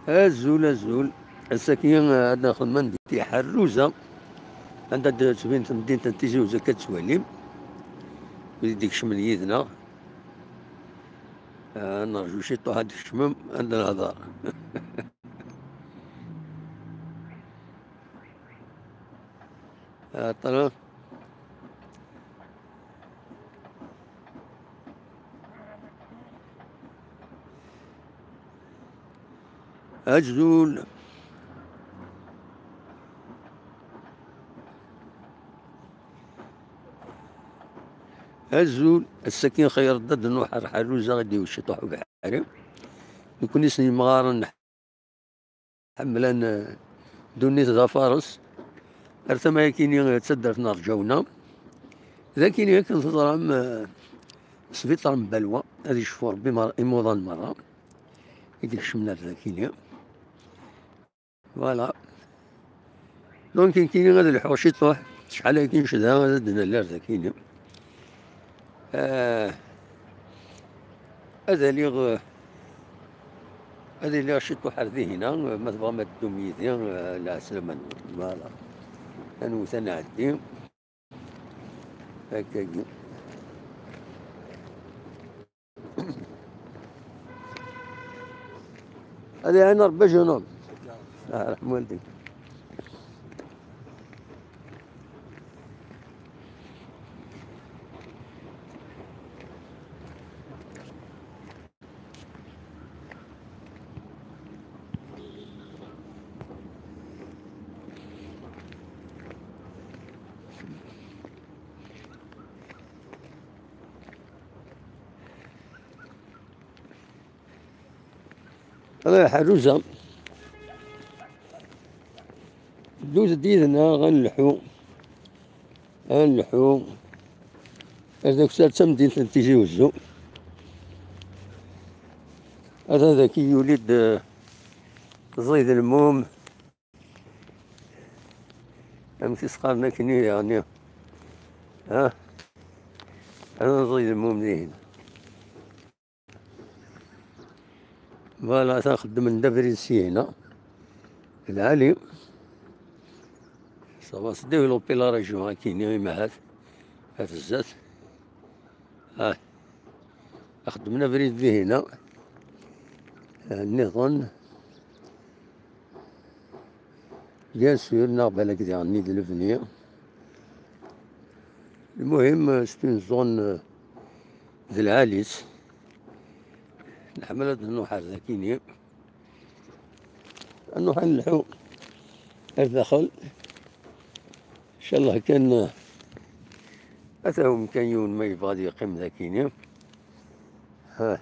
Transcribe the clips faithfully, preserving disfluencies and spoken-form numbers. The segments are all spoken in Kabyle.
Azul, azul. Ass-agi, eh, ad nexdem anda i Ḥerruza, anda d-tettbin temdint n Tizi Uzzu akka tettwalim. Wid i d-ikecmen yid-neɣ. Ah, nerǧu ciṭuḥ ad d-tkecmem, ad nehder. Ah, ṭṭra. Azul. Azul. Ass-agi xir d ad nruḥ ar Ḥerruza i d-iwet ciṭuḥ ubeḥri. Nekkni s yimɣaren ḥemmlen, eh, ddunit d afares. Ar tama-yakini, eh, d taddart n Rǧawna. D akini akken teẓram, eh, sbiṭar n Balwa, ad yecfu Rebbi mer-, imuḍan merra i d-ikecmen ar dakini. Voilà. Donc, nekkini ad lḥuɣ ciṭuḥ, acḥal akin cedha ad d-nali ar dakini. Eh, ad aliɣ, eh, ad iliɣ ciṭuḥ ar dihina, eh, ma tebɣam ad teddum yid-i, eh, lɛeslama-nwen. Voilà. Ad nwet ad nɛeddi. Akkagi. Ad iɛin Rebbi ajnun. Ah, ṛeḥm walidek. Ala Ḥerruza. Ddut-d yid-neɣ, ad nelḥu. Ad nelḥu. Ar d akessar d tamdint n Tizi Uzzu. Ata daki yuli-d, eh, ẓid lmum. Amek i s-qqaren akkenni, yeɛni? Ha? Ata ẓid lmum dihin. Voilà, ata xeddmen-d abrid syin. Lɛali. Ça va se développer la région, akkenni, imahat. Ar zdat. Ah. Xeddmen abrid dihin. Ah, nniḍen. Bien sûr, neɣ balak diɣen-nni d lebni. Lmuhim, c'est une zone, euh, d lɛali-s. Nḥemmel ad nruḥ ar dakini. Ad nruḥ ad nlḥu ar daxel. Ncallah kan, euh, ata umkan yiwen ma yebɣa ad yeqqim dakini. Ha.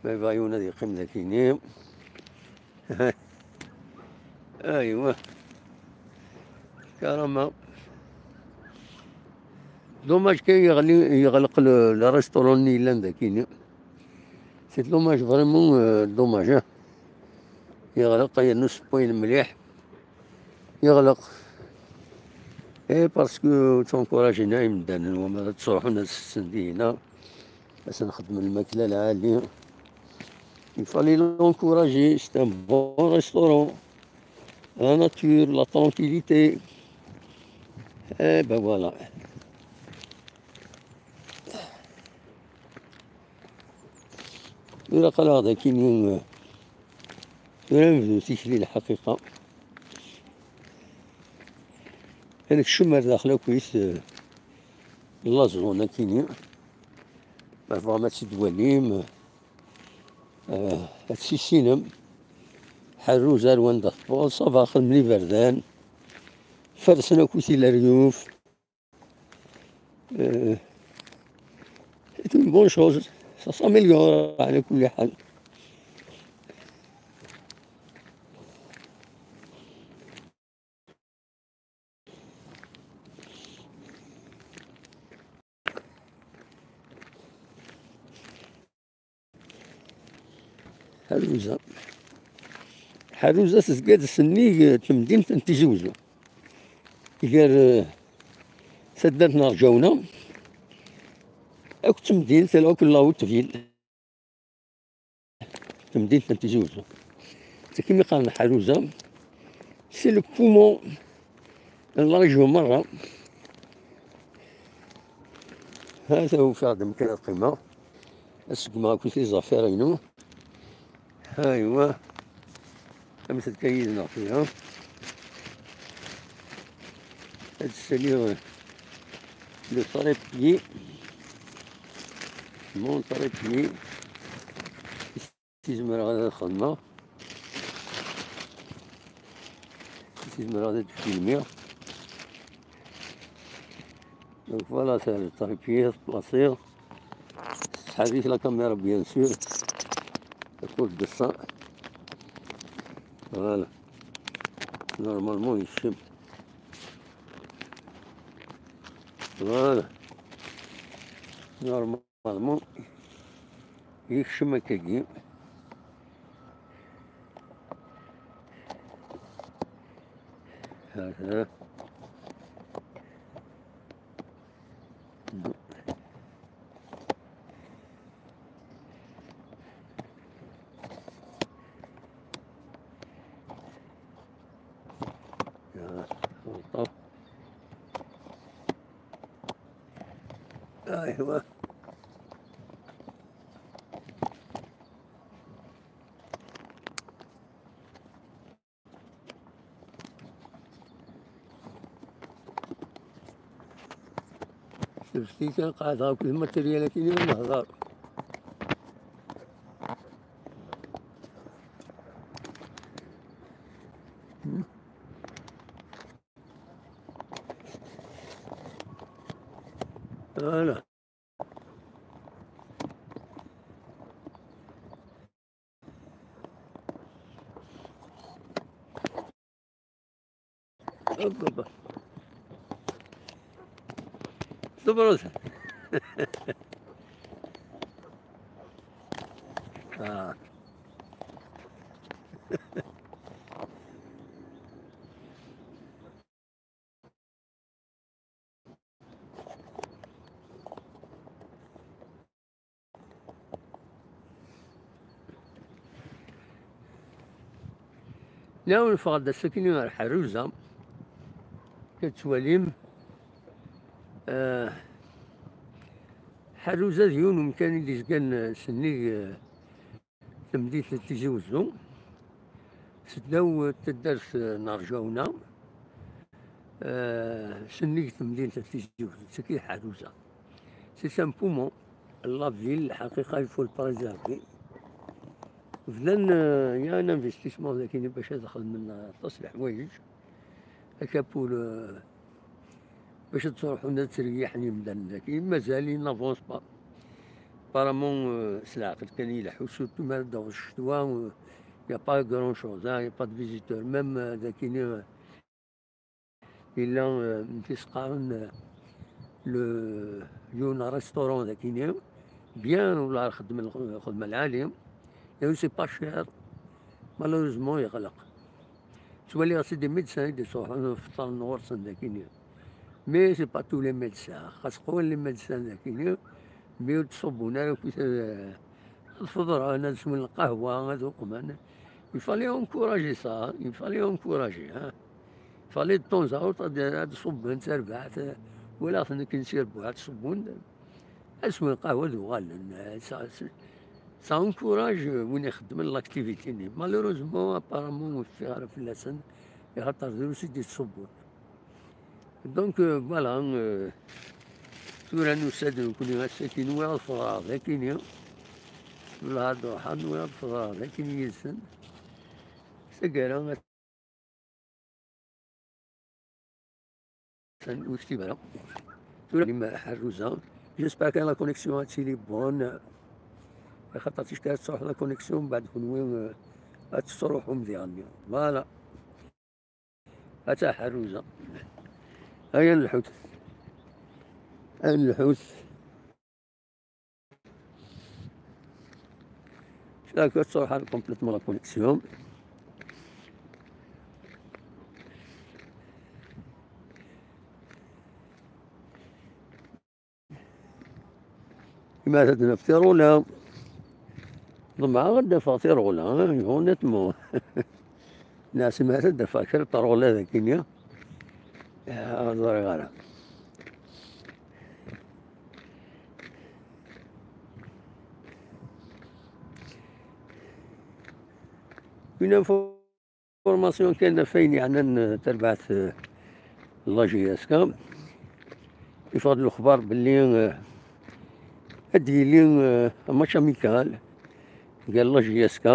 Ma yebɣa yiwen ad yeqqim dakini. Aywa. Karama. Dommage kan yeɣli, yeɣleq le, le restaurant-nni yellan dakini. C'est dommage, vraiment, euh, dommage, hein. Yeɣleq, yernu ssewwayen mliḥ. Yeɣleq. Eh, parce que ur ttwankurajin ara imdanen, wama ad ttruḥun ad setten dihina, ad sen-xedmen lmakla lɛali. Il fallait l'encourager, c'est un bon restaurant. La nature, la tranquillité. Eh ben voilà. Tura aql-aɣ dagi, tura nebdu tikli lḥaqiqa. Ad nekcem ar daxel akkit, eh, la zone akini. Ma tebɣam ad tt-id-twalim, eh, ad tt-tissinem. Ḥerruz ar wanda tewweḍ, ṣabax n iberdan. Fersen akkit i leryuf. Euh, c'est une bonne chose. Ça s'améliore, على كل حال. Ḥaruza. Ḥaruza tezga-d sennig temdint n Tizi Uzzu. Gar, eh, taddart n Rǧawna akked temdint, akked la haute ville. Temdint n Tizi Uzzu. Tagi mi qqaren Ḥaruza, c'est le poumon n la région merra. Ha-t-a ufiɣ-d amkan ad qqimeɣ, ad seggmeɣ akk tiẓafar-inu. Aywa, amet akka yid-neɣ tura. Ad ssaliɣ le trépied, mon trépied. Si zemreɣ ad xedmeɣ, si zemreɣ ad filmiɣ. Donc voilà, c'est le trépied, placé. Tesḥerrik la caméra, bien sûr. Akk d ça. Voilà. Normalement, yekcem. Voilà. Normalement, yekcem akkagi. Hada. Ya, ɣelṭeɣ. Aywa. Sefti kan qeɛdeɣ akked lmateriyal akken i nehḍer. Voilà. Hop, hop. Stop, Rosa. Ah. Nawen neffeɣ-d ass-akini ɣer Ḥerruza. Tettwalim, eh, Ḥerruza d yiwen umkan i d-izgan, eh, sennig, eh, temdint n Tizi Wezzu, seddaw taddart n Rǧawna, eh, sennig temdint n Tizi Wezzu, d tagi Ḥaruza. C'est un poumon, la ville, lḥaqiqa, il faut le préserver. Bdan, eh, il y a un investissement dagi bac ad xedmen aṭas n leḥwayeǧ. Akka pour, euh, bac ad ttruḥun ad ttreyyiḥen yimdanen dagi. Mazal, il n'avance pas. Apparemment, euh, s leɛqel kan ileḥḥu, surtout mi ara d-taweḍ ccetwa, euh, y a pas grand chose, hein, y a pas de visiteurs. Même, euh, dagi, euh, yella, euh, n tis qqaren, euh, le, yiwen restaurant dagi, bien, wala xedmen lx-, lxedma lɛali. Et c'est pas cher. Malheureusement, yeɣleq. Ttwaliɣ c'est des médecins i d-iṣuḥen, feṭṭren ɣur-sen dagi. Mais c'est pas tous les médecins. Xas qwan les médecins dagi, mais ur ttṣubbun ara akk, euh, ad feḍren, ad swen lqahwa, ad uqmen. Il fallait encourager ça, il fallait encourager, hein. Il fallait de temps à autre ad, ad ṣubben tarbaɛt, euh, walaɣ-ten akken si rrbuɛ ad ṣubben. Ad swen lqahwa ad uɣalen. Ça, ça, ça encourage, euh, win ixeddmen l'activité-nni. Malheureusement, apparemment, ur cfiɣ ara fell-asen, axaṭer drus i d-yettṣubbun. Donc, euh, voilà, euh, tura nusa-d nekkni ass-agi, nwiɣ ad feḍreɣ d akini. Wala ad ruḥeɣ, nwiɣ ad feḍreɣ d akini yid-sen. Taggara, ur yektib ara. Tura, Ḥerruza. J'espère que la connexion ad tili bonne. Axaṭer ticki ad truḥ la connexion, mbeɛd kenwi, euh, ad tettruḥum diɣenni. Voilà. Ata Ḥerruza. Aya n lḥut. Aya n lḥut. Cela que ça complètement la connexion. Ima ad neftiru la. Ḍemɛeɣ ad d-afeɣ tireɣla, hein, honnêtement. Neɛsim ara d-afeɣ kra n teṛɣla dagi-nni. Ah, ur ẓriɣ ara. Une information kan ɣef wayen yeɛnan, eh, tarbaɛt, eh, la J S K. Yeffeɣ-d lexbar belli, eh, ad d-yili, eh, match amical gar la J S K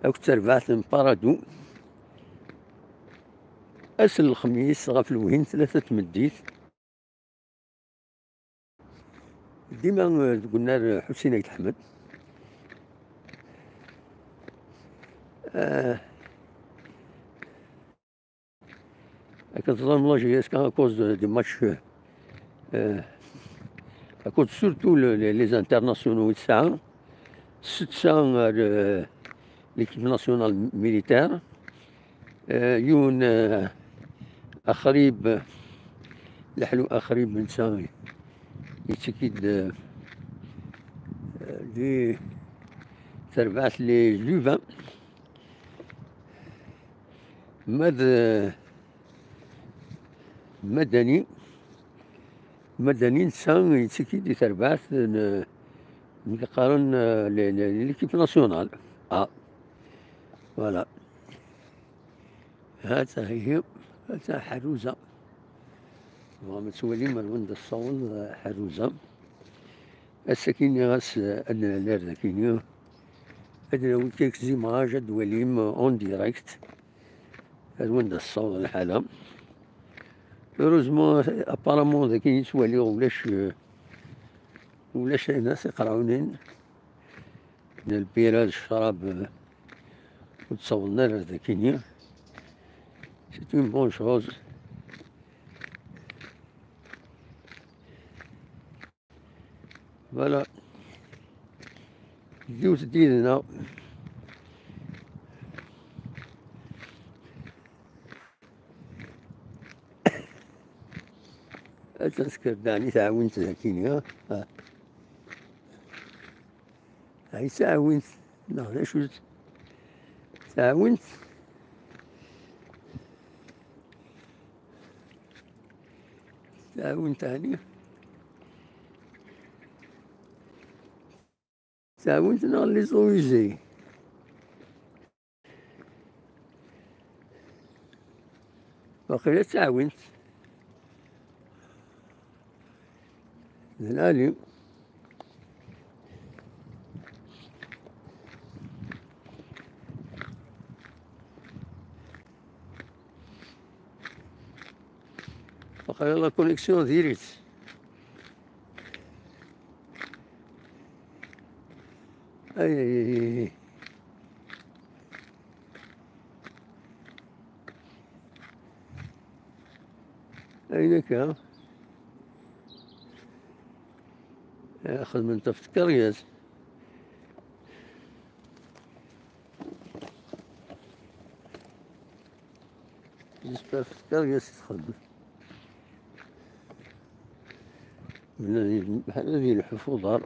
akked terbaɛt n Paradou ass n lexmis ɣef lwehhi n tlata n tmeddit. Dima, eh, deg unnar, eh, Ḥusin Ayt Ḥmed. Eh, akken teẓram, la J S K, à cause de, des matchs, eh, à cause surtout le, les, les internationaux i tesɛa, setta ar, eh, l'équipe nationale militaire, eh, yiwen, eh, axrib, leḥlu axrib netta yettiki-d, eh, di terbaɛt les U vingt. Ma d Madani, Madani netta yettiki di terbaɛt n, n qqaren, eh, le, le, l'équipe nationale. Ah, voilà. Ha-tt-a ihi, ha-tt-a Ḥaruza. Tebɣam ad twalim ar wanda tessaweḍ, eh, Ḥaruza. Ass-agi nniɣ-as, eh, ad nali ar dakini. Ad nawi quelques images, ad twalim, eh, en direct. Ar wanda tessaweḍ lḥala. Heureusement, apparemment, dagi i ttwaliɣ ulac, eh, ulac ayen-a tiqerɛunin. N lbira d ccrab, eh, ur d-ssawḍen ara ar dakini. C'est une bonne chose. Voilà. Yiwet d yid-neɣ. Ad tesker daɛni taɛwint dakini, ha? Ha. Ay taɛwint, neɣ d acu-tt? Taɛwint. Taɛwint, ɛni? Taɛwint neɣ les eaux usées? Waqila d taɛwint. D lɛali. Waqila la connexion diri-tt. Ay, ay, ay, ay. Ayen akka. Eh, xedmen-t ɣef tkeryas. J'espère ɣef tkeryas i txeddem. Bnadem bḥal ad yelḥu f uḍar.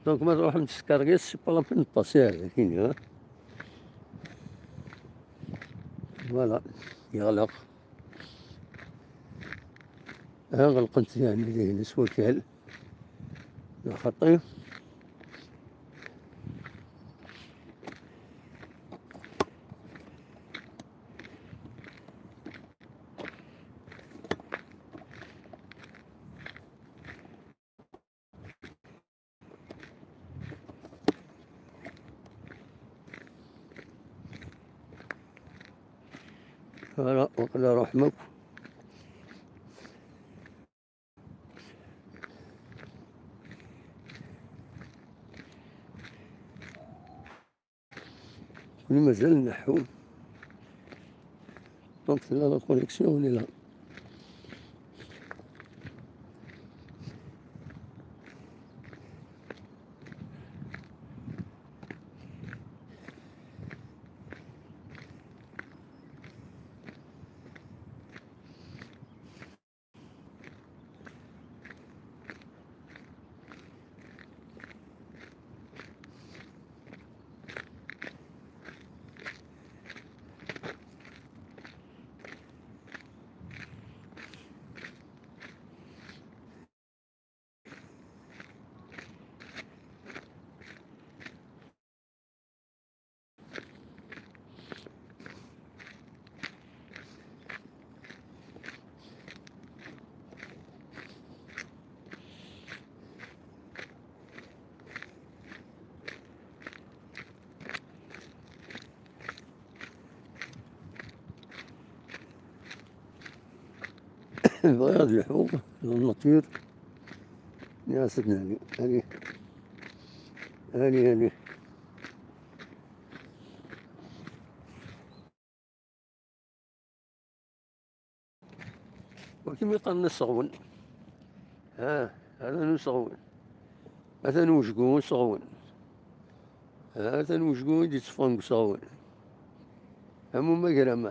Donc, ma tṛuḥem s tkeryas, c'est pas la peine de passer ar dakini, ha? Voilà, yeɣleq. Ha, ɣelqent yani dihin s wakal. Lxaṭi. Voilà, waqila ruḥem akk. Kuni mazal nleḥḥu. Donc, tella la connexion, on est là. Bɣiɣ ad lḥuɣ d nature. Nniɣ-as ad nali. Allez. Allez, allez. Wakken i qqaren aseɣwen. Ah, atan useɣwen. Atan wejgu useɣwen. Ah, atan wejgu i d-itteffɣen deg useɣwen. Am umagrama,